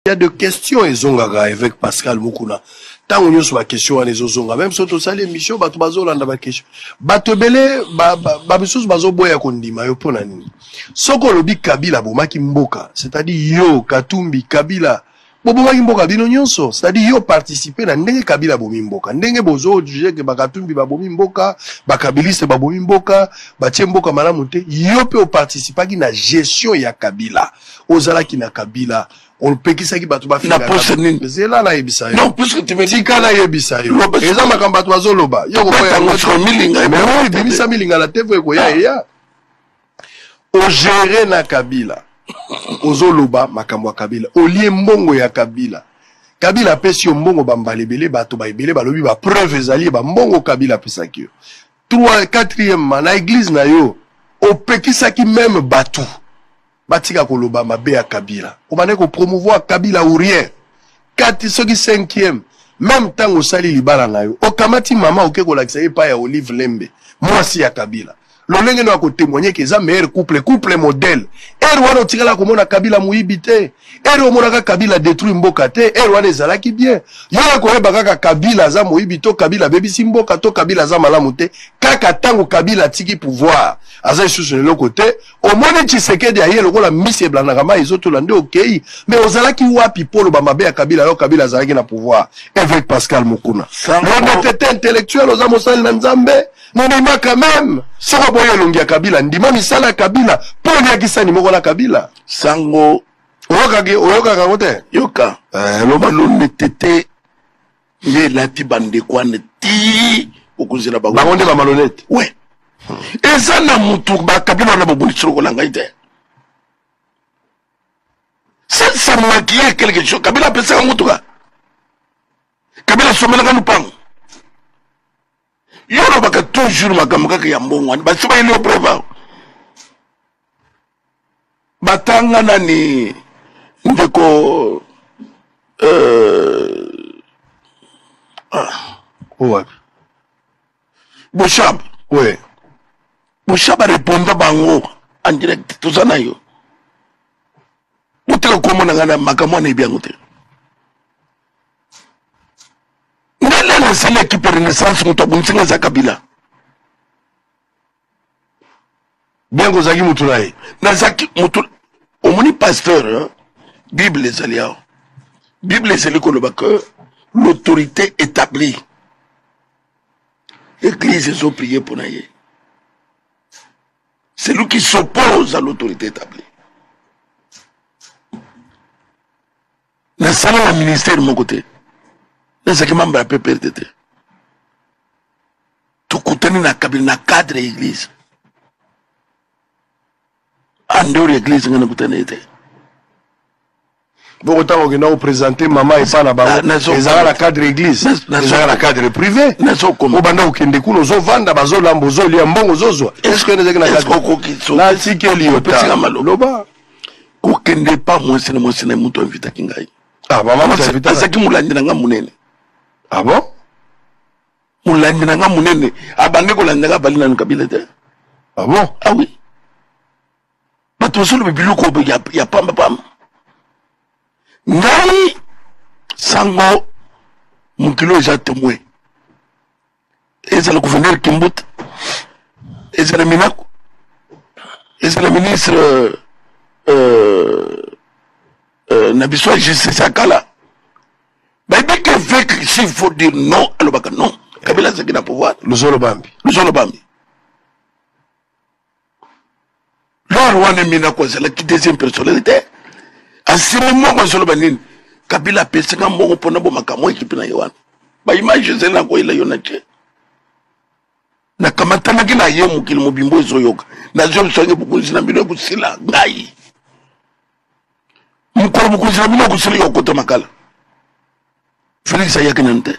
Y a de questions ezongaka, évêque Pascal Mukuna. Ntango nyonso baquestion wana ezozonga, même soki tosali émission, bato bazolanda baquestion. Bato ebele bamisusu bazoboya kondima yo. Mpo na nini? Soki olobi Kabila abomaki mboka, c'est-à-dire yo, Katumbi, Kabila bobomaki mboka bino nyonso, c'est-à-dire yo participe na ndenge Kabila abomi mboka, ndenge bozojuger ke bakatumbi babomi mboka, bakabiliste babomi mboka, batie mboka malamu te. Yo mpe oparticipaki na gestion ya Kabila, ozalaki na Kabila, opekisaki bato. Na poste nini? Zela nayebisa yo. Non, puisque tu me dis Tika nayebisa yo. Loba. Eza makambo bato bazoloba, yo koboya yango te. Milinga. Mais oyo ebimisa milinga na te, po ekoya eya ogérer na Kabila. Ozoloba makambo ya Kabila, olie mbongo ya Kabila. Kabila apesi yo mbongo bambala ebele, bato baebele balobi, bapreuve ezali, bambongo Kabila apesaki yo. 3 quatrièmement, na église na yo opekisaki même bato batika koloba mabe ya Kabila, obandaki kopromouvoir Kabila ou rien. Kati soki cinquième, même ntango osali libala na yo, okamati mama, oke kolakisa ye epai ya Olive Lembe, mwasi ya Kabila, lolenge no ya kotémoigner ke eza meilleur couple, couple modèle. Ere wana otikala komona Kabila moyibi te, ere omonaka Kabila détruire mboka te, ere wana ezalaki bien. Yo ya koyeba kaka Kabila aza moyibi to Kabila abebisi mboka to Kabila aza malamu te, kaka ntango Kabila atiki pouvoir, aza lisusu na eloko te, omoni Tshisekedi aye lokola mbisi eblandaka mai ezotola, nde okei. Mais ozalaki wapi mpo oloba mabe ya Kabila yo Kabila azalaki na pouvoir? Évêque Pascal Mukuna, l'honnêteté intellectuelle, oza mosali na Nzambe, nondima quand même. Soki oboyi elongi ya Kabila, ndima misala ya Kabila, mpo oliaki sani moko na Kabila. Sango. Oyokaki, oyokaka yango te? Yoka. Loba. Malhonnêteté nde elati bandeko wana ti okozela bango. Bango nde bamalhonnête? We, eza na mutu bakabila wana bobundisi lokola ngai te. Ça maquille quelque chose. Kabila apesaka mutuka, Kabila asomelaka lupango. Yo olobaka toujours makambo kaka ya mbongo wana, basi bayeli yo preuve awa. Batanga nani, ndeko ah, Owapi? Boshab. We. Boshab areponda bango en direct. Toza na yo, botika komona ngai na makambo wana, eyebi yango te. Ngai nde nasali équipe Renaissance, moto abundisi ngai eza Kabila. Bien kozalaki motu na ye. Nazalaki motu. Omoni, pasteur, hein? Bible ezali awa, Bible ezali koloba que l'autorité établie, église ezoprier mpo na ye. Celui qui s'oppose à l'autorité établie. Nasala na ministère moko te, nazalaki membre ya PPRD te. Tokutani na Kabila na cadre ya église. En dehors ya église, ngai nakutani ye te. Bongo ntango okenda koprésenter mama epa na bango, ezalaka na cadre église, ezalaka na cadre privé? Obanda kokende kuna, ozovanda, bazolamba, ozolia mbongo, ozozwa, est ce que ezalaki na cadre? Natikeli yo ta loba. Kokende pa mwasi na mwasi na ye, moto invitaki ngai. Ah, mama? Azalaki molandi na ngai monene. Ah bon? Molandi na ngai monene, abandi kolanda ngai, abali nanu Kabila te. Ah bon? Ah oui. Bato bazoloba biloko ya pamba pamba. Ngai, sango, mokili oyo eza témoin. Ezala gouverneur Kimbuta, ezala Minako, ezala ministre na biso ya justice ya kala, bayebi ke évêque, s'il faut dire non, alobaka non. Kabila azalaki na pouvoir. Luzolo Bambi. Luzolo Bambi. Lors wana Minako azalaki deuxième personnalité. Asimi moko, azoloba nini? Kabila apesaka mbongo mpona bomakambo ekipe na ye wana. Baimage ezali na koyela yo na tie. Nakamatanaki na ye, mokili mobimbo ezoyoka. Nazobiswange, bokonzi na bino ekosila. Ngai mokolo bokonzi na bino ekosila, yo okota makala. Félix ayaki nanu te.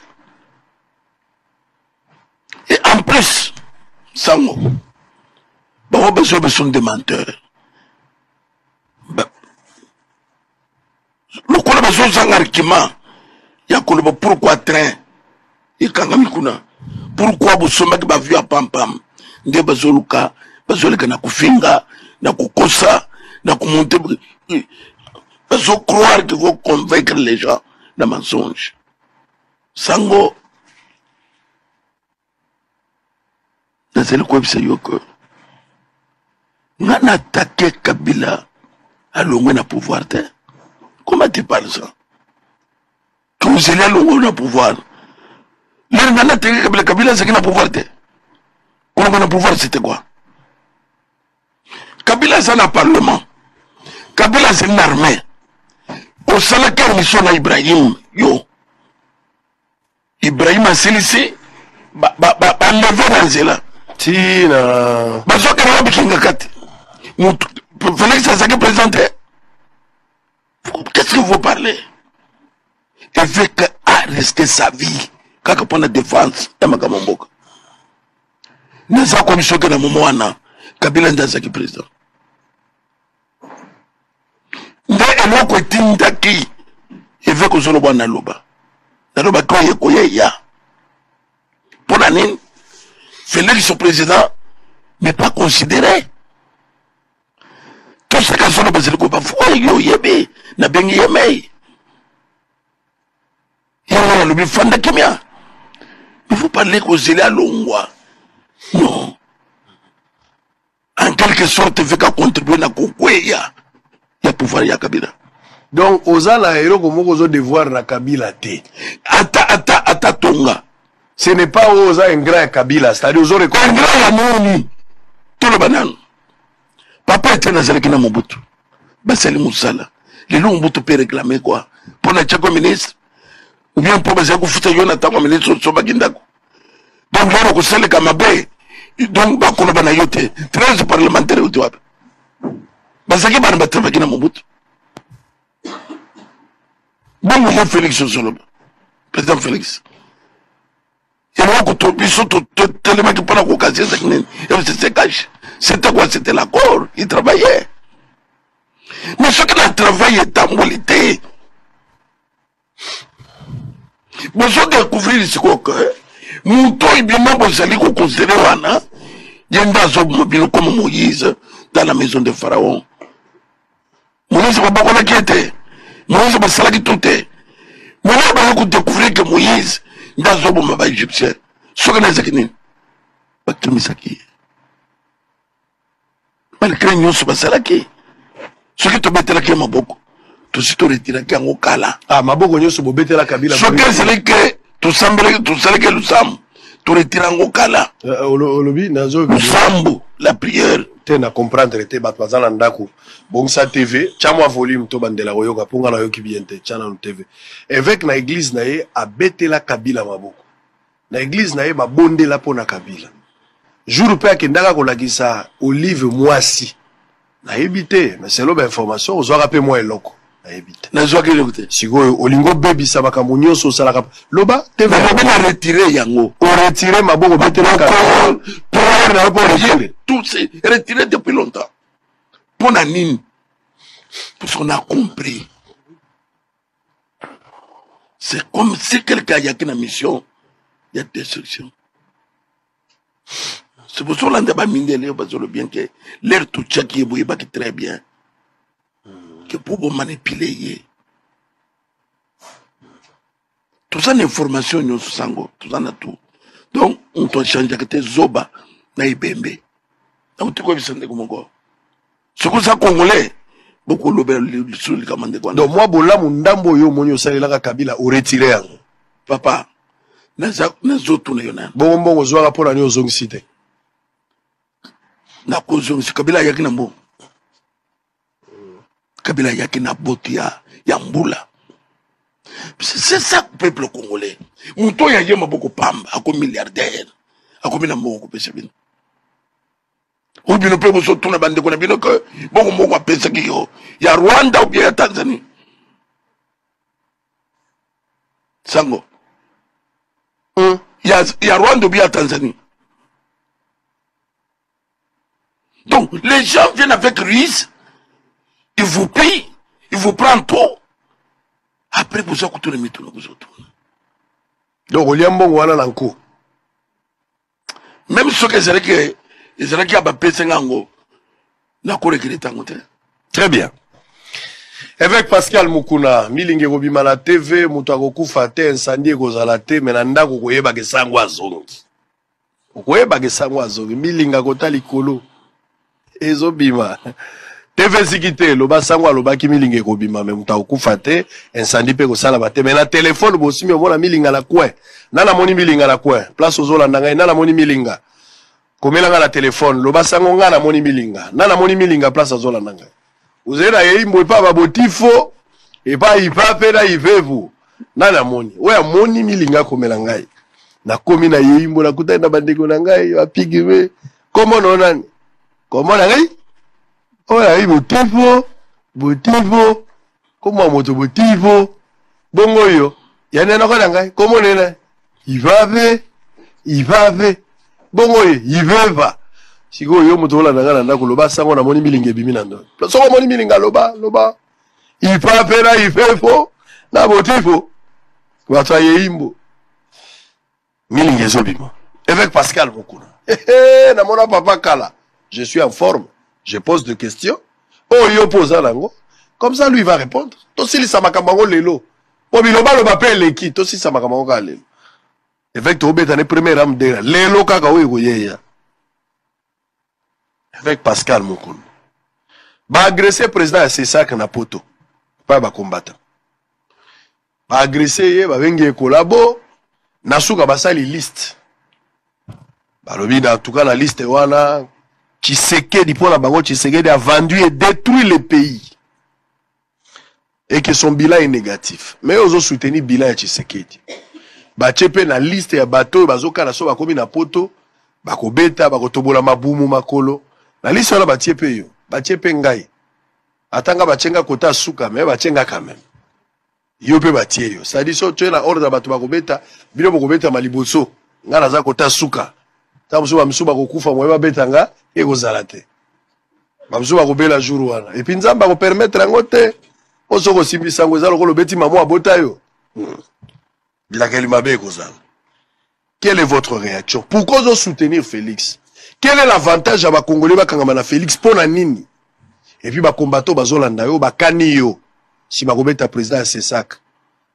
Et en plus, sango, bango bazwa besoin de menteurs. Lokola bazozanga argument ya koloba pourquoi train ekangami kuna, pourquoi bosombaki baavion ya pampam, nde bazoluka, bazoleka na kofinga, na kokosa, na komonter. Bazo croire que vont convaincre les gens na mensonge. Sango, nazali koyebisa yo que nga na attaqué Kabila alongwe na pouvoir te. Comment tu parles ça? Que ozali alongwe na pouvoir. Lelo nga na attaqué Kabila, Kabila azalaki na pouvoir te. Kolongwa na pouvoir c'était quoi? Kabila aza na parlement, Kabila azali na armée. Osalaki émission na Ibrahim yo. Ibrahim asilisi baleve na nzela ti na bazokende wapi Kingakati. Mutu Félix azalaki président te. Qu'est-ce que vous parlez? Évêque a risqué sa vie kaka mpona défense ya makambo mboka. Naza komi soki na momo wana Kabila nde azalaki président. Nde eloko etindaki évêque ozoloba naloba nalobaki oye koyeya mpo na nini Félix président n'est pas considéré. Toseka solo bazali koba fo yo oyebi nabengi ye mei yango nalobi fanda kimia. Il faut parler kozeli alongwa non en quelque sorte veka contribuer na kokweya ya pouvoir ya Kabila. Donc oza na eloko moko ozo devoir na Kabila te. Ata ata ata tonga. Ce n'est pas oyo oza ingrat ya Kabila, c'est-à-dire ozo reconnaître ingrat ya nini? Toloba nanu. Papa Etienne azalaki na Mobutu. Basali mosala. Lelo Mobutu pe réclamer quoi? Mpo na tiako ministre ou bien mpo bazali kofuta yo na ntango ya ministre osombaki ndako. Donc lelo kosaleka mabe. Donc bakoloba na yo te. 13 parlementaire euti wapi? Bazalaki bana batravaki na Mobutu. Bongo yo Félix ozoloba. Président Félix. Eloko to biso totelemaki mpona kokasi ezalaki nini? FCC cash. C'était quoi? C'était l'accord. Il travaillait. Mais soki na travail etamboli te, bozo découvrir sikoyo que moto oyo bino bozali koconsidere wana ye nde azoboma bino comme Moïse dans la maison de Pharaon. Moïse babokolaki ye te, Moïse basalaki tout te. Moïse baye kodécouvrir que Moïse nde azoboma baégyptien. Soki na ezalaki nini? Bakimisaki ye malgré nyonso basalaki. Soki tobetelaki ye maboko, tosi toretiraki yango kala. Ah, maboko nyonso bobetela Kabila. Soki ezali ke tosambelaki, tosalaki lusambo, toretira yango kala. Olobi nazo Lusambo, la prière. Te, na comprendre te. Bato baza na ndako, bongisa TV, tya mwa volume to bandela koyoka, mpo nga nayoki bien te. Tya nanu TV. Évêque na église na ye abetela Kabila maboko. Na église na ye babondela mpo na Kabila. Jour mpe akendaka kolakisa Olive mwasi, nayebi te, mais selon bainformation ozwaka mpe mwa eloko, nayebi te. Nazwaki eloko te. Sikoyo olingi obebisa makambo nyonso osalaka. Loba TV. Nalobi na retire yango. Oretire maboko obetela Kabila, prière na yo mpo retire. Tout c'est retiré depuis longtemps. Mpo na nini? Parce qu'on a compris. C'est comme si quelqu'un ayaki na mission ya destruction. C'est pour ça olanda bamindele oyo bazolo bien ke l'air totiaki ye boyebaki très bien ke mpo bomanipule ye. Toza na information nyonso sango, toza na tout. Donc moto achangeaka te, zoba na ebembe. Nauti koyebisa ndeko moko, soki oza congolais bokolobela lisusu likambo ndeko wana. Donc mwa bolamu ndambo oyo omoni osalelaka Kabila, oretire yango. Papa, nazotuna yo nani. Bongo mbongo ozwaka, mpo na nini ozongisi te? Nakozongisa? Kabila ayaki na mbongo. Kabila ayaki na bote ya mbula. C'est ça, peuple congolais. Moto oyo aye maboko pamba akomi milliardaire, akomi na mbongo kopesa bino. Oyo bino mpe bozotuna bandeko na bino ke bongo mbongo apesaki yo ya Rwanda ou bien ya Tanzanie. Sango, ya Rwanda ou bien ya Tanzanie. Donc les gens viennent avec ruse, ils vous pillent, ils vous prennent tout. Après boza kotuna mituna, bozotuna. Donc olia mbongo wana na nko. Même soki ezalaki ya bapesa nga yango, nakoregretter yango te. Très bien. Évêque Pascal Mukuna, milingi ekobima na TV, moto akokufa te, incendie ekozala te, mais na ndako okoyebaka esango azongi. Okoyebaka esango azongi, milinga kota likolo ezobima. TV esiki te, loba sango alobaki milinga ekobima, mais moto akokufa te, incendie mpe ekosalama te. Mais na telefone bosimi omona milinga na coin. Na namoni milinga na coin. Place ozolanda ngai, na namoni milinga. Komela nga na telefone, loba sango nga namoni milinga. Na namoni milinga place azolanda ngai. Ozali na yeimbo epa babotifo, epa ipape na ivevu. Nani amoni? Oyo amoni milinga akomela ngai. Nakomi na yeimbo, nakutani na bandeko na ngai, bapigme. Kombo na nani? Kombo na ngai? Oyo ayi botifo, botifo, kombo ya moto botifo. Bongo yo, ya nene na ngai, kombo nene? Ivave, ivave. Bongo ye, iveva. Sikoyo yo moto olanda ngai na ndako, loba sango namoni milinga ebimi na ndoto. Soki omoni milinga loba, loba. Ipape na ifefo na botifo. Bato ya yeimbo. Milinga ezobima. Évêque Pascal Mukuna. Namona papa kala. Je suis en forme. Je pose des questions. Oh, yo poza nango. Comme ça, lui, il va répondre. Tosilisa makambo yango lelo. Po biloba loba pe eleki. Tosilisa makambo yango kaka lelo. Évêque tobeta ne premier ram dera. Lelo kaka oyo ekoyeya. Évêque Pascal Mukuna. Ba agressé président ya CESAC na poto. Pa ba combattant. Ba agressé ye, babengi ye collabo. Na suka basali liste. Balobi na en tout cas na liste wana Tshisekedi mpo na bango Tshisekedi a vendu et détruit le pays. Et que son bilan est négatif. Mais ozo soutenir bilan ya Tshisekedi. Batie pe na liste ya bato oyo bazokala so bakomi na poto bakobeta bakotobola mabumu makolo. Na liste wana batie pe yo, batie pe ngai. Ata nga batie nga kota suka mais batie nga quand même. Yo pe batie yo. C'est-à-dire so toye na ordre ya bato bakobeta, bino bokobetama liboso. Nga naza kota suka. Ntango mosusu bamisusu bakokufa moye babeta nga ekozala te. Bamisusu bakobela jour wana. Et puis Nzambe akopermettre yango te. Po soki osimbisa yango eza lokola obeti mama abota yo. Bilakeli mabe ekozala. Quelle est votre réaction? Pourquoi ozo soutenir Félix? Quel est l'avantage ya ba Congolais bakangama na Félix pona nini? Et puis ba combattants bazolanda yo, bakani yo. Si bakobeta président ya CESAC.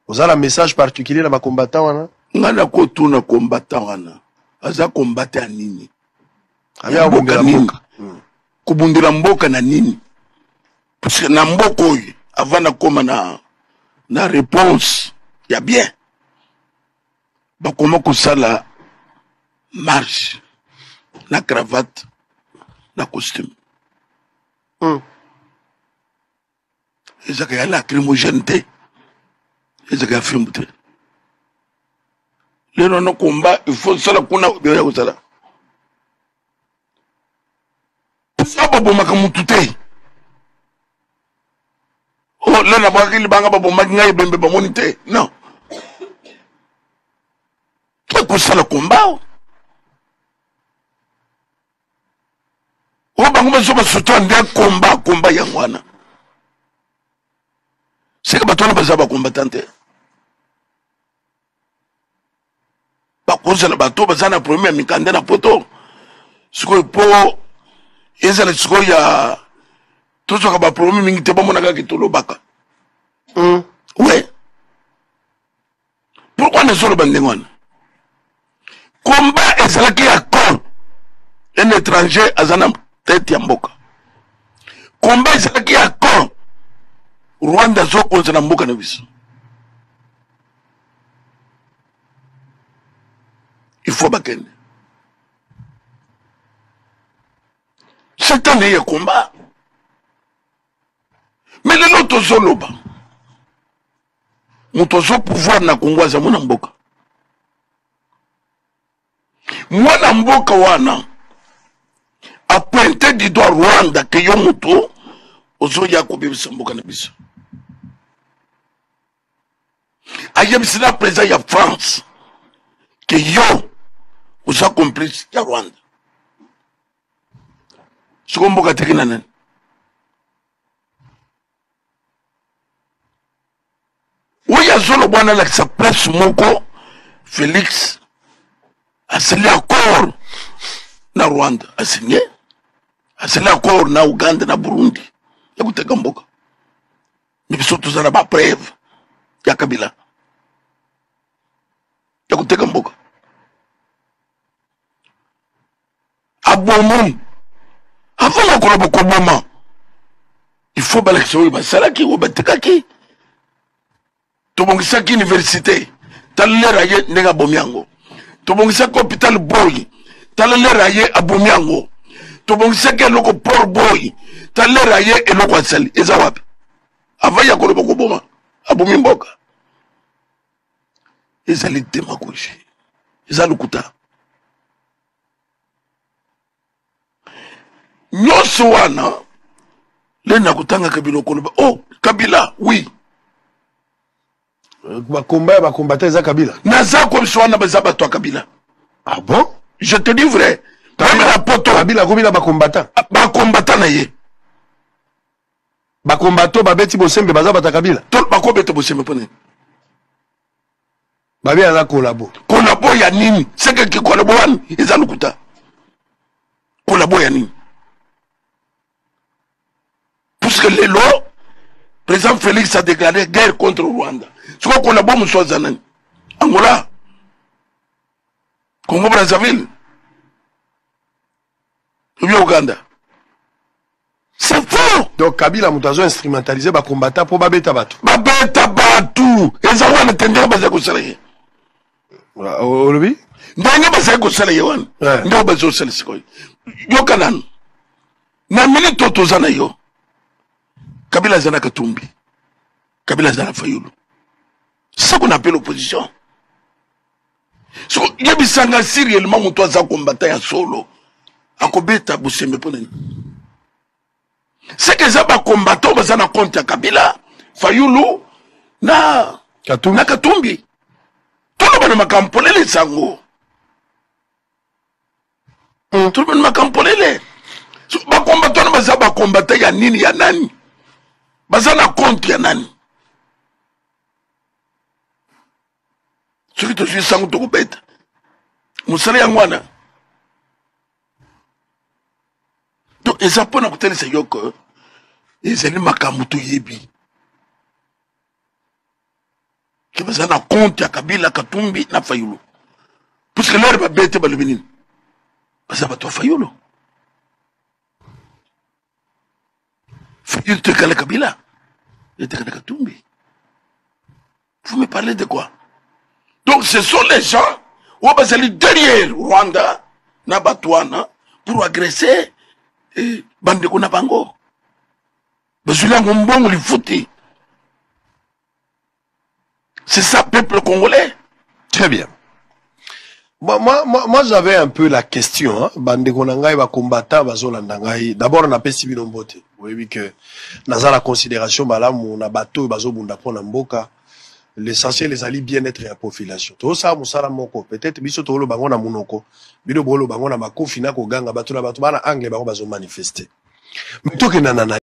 Oza na message particulier na ba combattants wana? Nga nakotuna combattant wana aza combattant ya nini? Ya mboka nini? Kobundela mboka na nini? Parce que na mboka oyo avant nakoma na réponse ya bien bakoma kosala marche na cravate na costume. Ezaka ya lacrymogène te, ezaka ya fimbu te. Lelo na combat il faut sala kuna ya kosala. Sa babomaka mutu te. Oh, lelo nabwakaki libanga babomaki ngai ebembe bamoni te. Non. Ke kosala combat. Oyo bango bazo basoto nde combat, combat yango wana. Seke bato wana baza ba combattant te. Bakozala bato baza na problème ya mikanda na poto. Sikoyo po ezala sikoyo ya tozwaka ba problème mingi te, bamonaka ke tolobaka. Ouais. Pourquoi nazoloba ndenge wana? Combat ezalaki ya con. Un étranger aza na tête ya mboka. Combat ezalaki ya con. Rwanda azokonza na mboka na biso. Il faut bakende. Cette année ya combat. Mais lelo tozoloba. Moto azo pouvoir na Congo aza mwana mboka. Mwana mboka wana a pointé du doigt Rwanda ke yo moto ozoya kobebisa mboka na biso. Ayebisi na président ya France ke yo oza complice ya Rwanda. Siko mboka teki na nani? Oyo azoloba wana alakisa place moko Félix asali accord na Rwanda, asigné, asali accord na Uganda na Burundi ya koteka mboka. Mais biso toza na bapreuve ya Kabila ya koteka mboka. Abomi avant ya koloba koboma, il faut balakisa oyo basalaki, oyo batekaki. Tobongisaki université, tala lere aye ndenge abomi yango. Tobongisaki hôpital boy, tala lere aye abomi yango. Tobongisaki eloko port boy, tala lere aye eloko asali eza wapi? Avant ya koloba koboma, abomi mboka. Ezali demagogie, eza lokuta nyonso wana. Le na kotanga Kabila, okoloba: "Oh, Kabila, oui." Bakomba ya bakombata eza Kabila. Naza kobiso wana baza bato ya Kabila. Ah bon? Je te dis vrai, même na Poto. Kabila akomi na bakombata? Bakombata na ye. Bakombato babeti Bosembe, baza bato ya Kabila? To bakobeta Bosembe mpo nini? Babi aza collabo. Collabo ya nini? Sekeki collabo wana eza lokuta. Collabo ya nini? Puisque lelo président Félix a déclaré guerre contre Rwanda, sikoyo collabo mosusu aza nani? Angola, Congo Brazzaville ou bien Uganda? C'est faux. Donc Kabila moto azo instrumentaliser bakombata mpo babeta bato. Babeta bato, eza wana te ndenge bazali kosala ye. Olobi? Ndenge bazali kosala ye wana, ndenge bazosala sikoyo. Yoka nanu, na minute oyo toza na yo, Kabila aza na Katumbi, Kabila aza na Fayulu, ce qu'on appelle opposition. Siko yebisanga, si réellement moto aza kombata ya solo, akobeta Bosembe mpo nini? Seke eza bakombata oyo baza na compte ya Kabila, Fayulu na Katumbi. Na Katumbi. Toloba na makambo polele, sango. Toloba na makambo polele. So, bakombata wana baza bakombata ya nini, ya nani? Baza na compte ya nani? Soki tozwi sango, tokobeta mosala yango wana. Donc eza mpona kotalisa yo ke ezali makambo toyebi ke baza na compte ya Kabila, Katumbi na Fayulu, puisque lere babete balobi nini? Baza bato ya Fayulu. Fayulu tekala Kabila, etekala Katumbi. Vous me parlez de quoi? Donc ce sont les gens oyo bazali derrière Rwanda na bato wana pour agresser bandeko na bango. Bazwili yango mbongo lifuti. C'est ça, peuple congolais. Très bien. Moi, moi, moi, moi j'avais un peu la question, hein. Bandeko na ngai, ba combattant, bazolanda ngai. D'abord, napesi bino mbote. Oyebi que naza la considération malamu na bato oyo bazobunda mpo na mboka. L'essentiel ezali bien-être ya population. Tozosala mosala moko. Peut-être biso toloba bango na munoko, bino boloba bango na makofi na koganga. Bato na bato bana angle bango bazomanifeste. Mais tokenda na